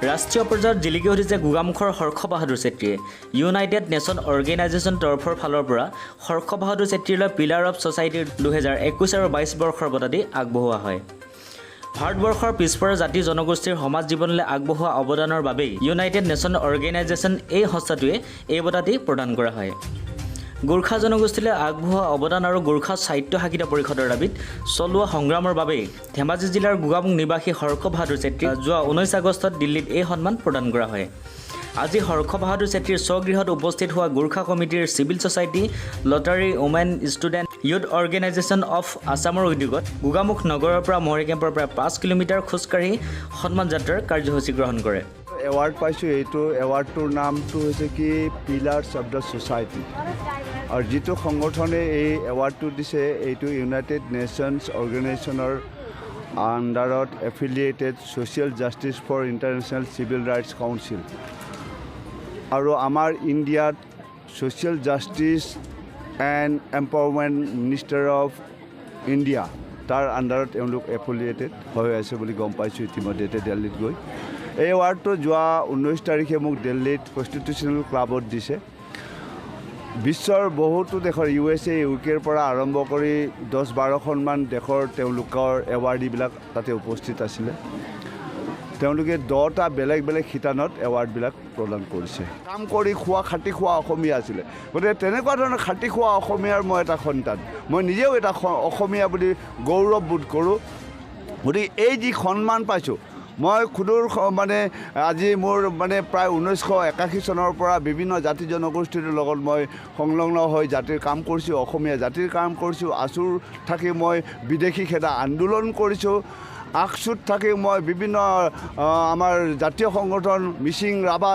ৰাষ্ট্ৰীয় পৰ্যায়ত জিলিকি উঠিছে গোগামুখৰ হৰ্ষ বাহাদুৰ চেত্ৰীয়ে। ইউনাইটেড নেশ্যন অৰ্গেনাইজেশ্যন তৰফৰ ফালৰ পৰা হৰ্ষ বাহাদুৰ চেত্ৰীলৈ পিলাৰ অফ ছ'চাইটিৰ 2021 আৰু 22 বৰ্ষৰ বঁটাটি আগবঢ়োৱা হয়। ভাৰতবৰ্ষৰ পিছপৰা জাতি জনগোষ্ঠীৰ সমাজ জীৱনলৈ আগবঢ়োৱা অৱদানৰ বাবেই ইউনাইটেড নেশ্যন অৰ্গেনাইজেশ্যন এই সংস্থাটোৱে এই বঁটাটি প্ৰদান কৰা হয়। গোৰ্খা জনগোষ্ঠীলৈ আগবঢ়োৱা অৱদান আৰু গোৰ্খা স্বায়ত্তশাসিত পৰিষদৰ দাবীত চলোৱা সংগ্ৰামৰ বাবেই ধেমাজি জিলাৰ গোগামুখ নিবাসী হৰ্ষ বাহাদুৰ চেত্ৰীক যোৱা 19 আগষ্টত দিল্লীত এই সন্মান প্ৰদান কৰা হয়। আজি হৰ্ষ বাহাদুৰ চেত্ৰীৰ স্বগৃহত উপস্থিত হোৱা গোৰ্খা কমিটিৰ civil society, lottery, women, student, youth organisation of আছামৰ উদ্যোগত গোগামুখ নগৰৰ পৰা মহৰি কেম্পৰ প্ৰায় 5 কিলোমিটাৰ খোজকাঢ়ি সন্মান যাত্ৰাৰ কাৰ্যসূচী গ্ৰহণ কৰে। এৱাৰ্ড পাইছোঁ। এইটো এৱাৰ্ডটোৰ নামটো হৈছে কি পিলাৰ্ছ অফ the society আৰু যিটো সংগঠনে এই এৱাৰ্ডটো দিছে, এইটো ইউনাইটেড নেশ্যনছ অৰ্গেনাইজেশ্যনৰ আণ্ডাৰত affiliated Social Justice for International Civil Rights Council আৰু আমাৰ ইণ্ডিয়াত Social Justice and Empowerment Minister of India, তাৰ আণ্ডাৰত এওঁলোক এফিলিয়েটেড হৈ আছে বুলি গম পাইছোঁ ইতিমধ্যে। এতিয়া দিল্লীত গৈ এই এৱাৰ্ডটো যোৱা 19 তাৰিখে মোক দিল্লীত কনষ্টিটিউশ্যনেল ক্লাবত দিছে। বিশ্বৰ বহুতো দেশৰ, ইউ এছ এ, ইউ কেৰ পৰা আৰম্ভ কৰি 10-12খনমান দেশৰ তেওঁলোকৰ এৱাৰ্ডিবিলাক তাতে উপস্থিত আছিলে। তেওঁলোকে 10টা বেলেগ বেলেগ শিতানত এৱাৰ্ডবিলাক প্ৰদান কৰিছে। কাম কৰি খোৱা, খাটি খোৱা অসমীয়া আছিলে। গতিকে তেনেকুৱা ধৰণৰ খাটি খোৱা অসমীয়াৰ মই এটা সন্তান। মই নিজেও এটা অসমীয়া বুলি গৌৰৱবোধ কৰোঁ। গতিকে এই যি সন্মান পাইছোঁ, মই সুদূৰ মানে আজি মোৰ মানে প্ৰায় 1981 চনৰ পৰা বিভিন্ন জাতি জনগোষ্ঠীৰ লগত মই সংলগ্ন হৈ জাতিৰ কাম কৰিছোঁ, অসমীয়া জাতিৰ কাম কৰিছোঁ। আছুৰ থাকি মই বিদেশী খেদা আন্দোলন কৰিছোঁ। আকচুত থাকি মই বিভিন্ন আমাৰ জাতীয় সংগঠন, মিচিং, ৰাভা,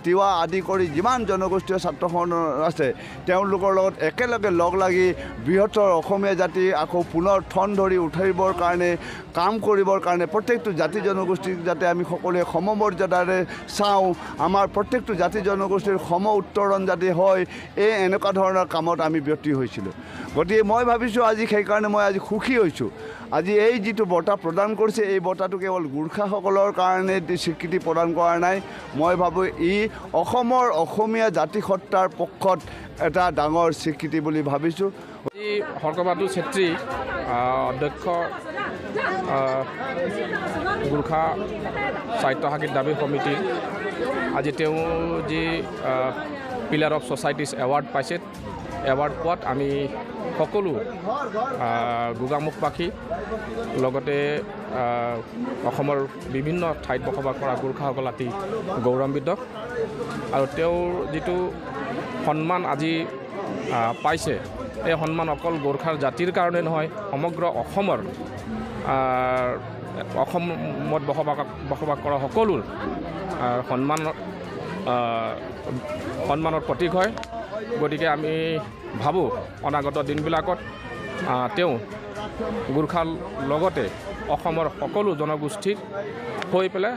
তিৱা আদি কৰি যিমান জনগোষ্ঠীয় ছাত্ৰ সংগঠন আছে, তেওঁলোকৰ লগত একেলগে লগ লাগি বৃহত্তৰ অসমীয়া জাতি আকৌ পুনৰ ঠন ধৰি উঠিবৰ কাৰণে কাম কৰিবৰ কাৰণে, প্ৰত্যেকটো জাতি জনগোষ্ঠীক যাতে আমি সকলোৱে সমমৰ্যাদাৰে চাওঁ, আমাৰ প্ৰত্যেকটো জাতি জনগোষ্ঠীৰ সম উত্তৰণ যাতে হয়, এই এনেকুৱা ধৰণৰ কামত আমি ব্যক্তি হৈছিলোঁ। গতিকে মই ভাবিছোঁ আজি সেইকাৰণে মই আজি সুখী হৈছোঁ। আজি এই যিটো বঁটা প্ৰদান কৰিছে, এই বঁটাটো কেৱল গোৰ্খাসকলৰ কাৰণে স্বীকৃতি প্ৰদান কৰা নাই। মই ভাবোঁ ই অসমৰ অসমীয়া জাতিসত্তাৰ পক্ষত এটা ডাঙৰ স্বীকৃতি বুলি ভাবিছোঁ। আজি হৰ্কবাহাদুৰ চেত্ৰী, অধ্যক্ষ, গোৰ্খা স্বায়ত্তশাসিত দাবী সমিতিৰ, আজি তেওঁ যি পিলাৰ অফ ছ'চাইটিছ এৱাৰ্ড পাইছে, এৱাৰ্ড পোৱাত আমি সকলো গোগামুখবাসী, লগতে অসমৰ বিভিন্ন ঠাইত বসবাস কৰা গোৰ্খাসকল অতি গৌৰৱান্বিত। আৰু তেওঁৰ যিটো সন্মান আজি পাইছে, এই সন্মান অকল গোৰ্খাৰ জাতিৰ কাৰণে নহয়, সমগ্ৰ অসমৰ অসমত বসবাস বসবাস কৰা সকলোৰ সন্মানৰ প্ৰতীক হয়। গতিকে আমি ভাবোঁ অনাগত দিনবিলাকত তেওঁ গোৰ্খাৰ লগতে অসমৰ সকলো জনগোষ্ঠীৰ হৈ পেলাই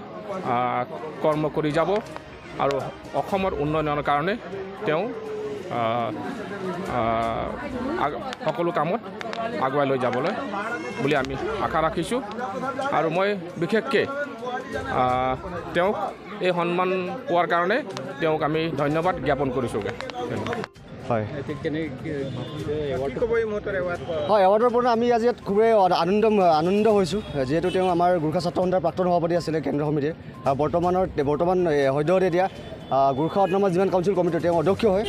কৰ্ম কৰি যাব আৰু অসমৰ উন্নয়নৰ কাৰণে তেওঁ আহ, আহ, সকলো কামত আগুৱাই লৈ যাবলৈ বুলি আমি আশা ৰাখিছোঁ। আৰু মই বিশেষকৈ তেওঁক এই সন্মান পোৱাৰ কাৰণে তেওঁক আমি ধন্যবাদ জ্ঞাপন কৰিছোঁগৈ। ধন্যবাদ। হয়। কি ক'ব এই মুহূৰ্তত এৱাৰ্ড পোৱা? হয়, এৱাৰ্ডৰ পৰা আমি আজি ইয়াত খুবেই আনন্দ আনন্দ হৈছোঁ। যিহেতু তেওঁ আমাৰ গোৰ্খা ছাত্ৰ সন্থাৰ প্ৰাক্তন সভাপতি আছিলে কেন্দ্ৰীয় সমিতিৰ আৰু বৰ্তমান সদ্যহতে এতিয়া গোৰ্খা অট'নমাছ ডিমাণ্ড কাউন্সিল কমিটিৰ তেওঁ অধ্যক্ষ হয়।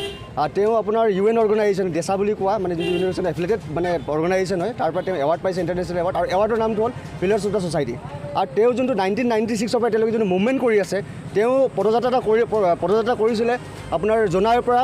তেওঁ আপোনাৰ ইউ এন অৰ্গেনাইজেশ্যন ডেচা বুলি কোৱা, মানে যোনটো ইউনিভাৰ্চেল এফিলেটেড মানে অৰ্গেনাইজেশ্যন হয়, তাৰ পৰা তেওঁ এৱাৰ্ড পাইছে, ইণ্টাৰনেশ্যনেল এৱাৰ্ড। আৰু এৱাৰ্ডৰ নামটো হ'ল পিলাৰ্ছ অফ the society. আৰু তেওঁ যোনটো 1996ৰ পৰা এতিয়ালৈকে যোনটো মুভমেণ্ট কৰি আছে, তেওঁ পদযাত্ৰা কৰিছিলে আপোনাৰ জোনাইৰ পৰা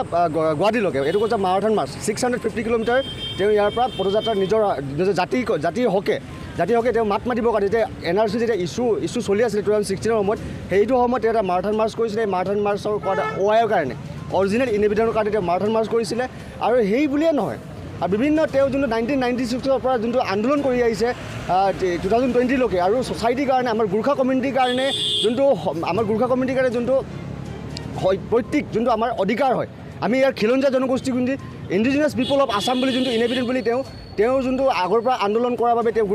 গুৱাহাটীলৈকে। এইটো কৈছে মাৰাথন মাৰ্চ, 650 কিলোমিটাৰ। তেওঁ ইয়াৰ পৰা পদযাত্ৰা নিজৰ নিজৰ জাতিৰ হকে তেওঁ মাত মাতিবৰ কাৰণে, যেতিয়া এন আৰ চি যেতিয়া ইছ্যু ইছ্যু চলি আছিলে 2016ৰ সময়ত, সেইটো সময়ত তেওঁ এটা মাৰাথন মাৰ্চ কৰিছিলে। এই মাৰাথন মাৰ্চৰ কৰা অ' আইৰ কাৰণে, অৰিজিনেল ইনহেবিটেণ্টৰ কাৰণে তেওঁ মাৰাথন মাৰ্চ কৰিছিলে। আৰু সেই বুলিয়ে নহয়, আৰু বিভিন্ন তেওঁ যোনটো 1996ৰ পৰা যোনটো আন্দোলন কৰি আহিছে 2020লৈকে আৰু ছ'চাইটিৰ কাৰণে, আমাৰ গোৰ্খা কমিউনিটিৰ কাৰণে যোনটো আমাৰ গোৰ্খা কমিউনিটিৰ কাৰণে যোনটো হয় প্ৰত্যেক যোনটো আমাৰ অধিকাৰ হয়, আমি ইয়াৰ খিলঞ্জীয়া জনগোষ্ঠী যোনটো ইণ্ডিজিনাছ পিপল অফ আছাম বুলি যোনটো ইনহেবিটেণ্ট বুলি তেওঁ তেওঁৰ যোনটো আগৰ পৰা আন্দোলন কৰাৰ বাবে তেওঁ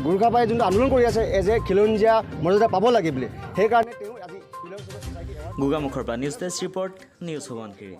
গোৰ্খা পাই যোনটো আন্দোলন কৰি আছে এজ এ খিলঞ্জীয়া মৰ্যাদা পাব লাগে বুলি, সেইকাৰণে তেওঁ আজি Pillars of the Society Award. গোগামুখৰ পৰা news desk report, news Subansiri.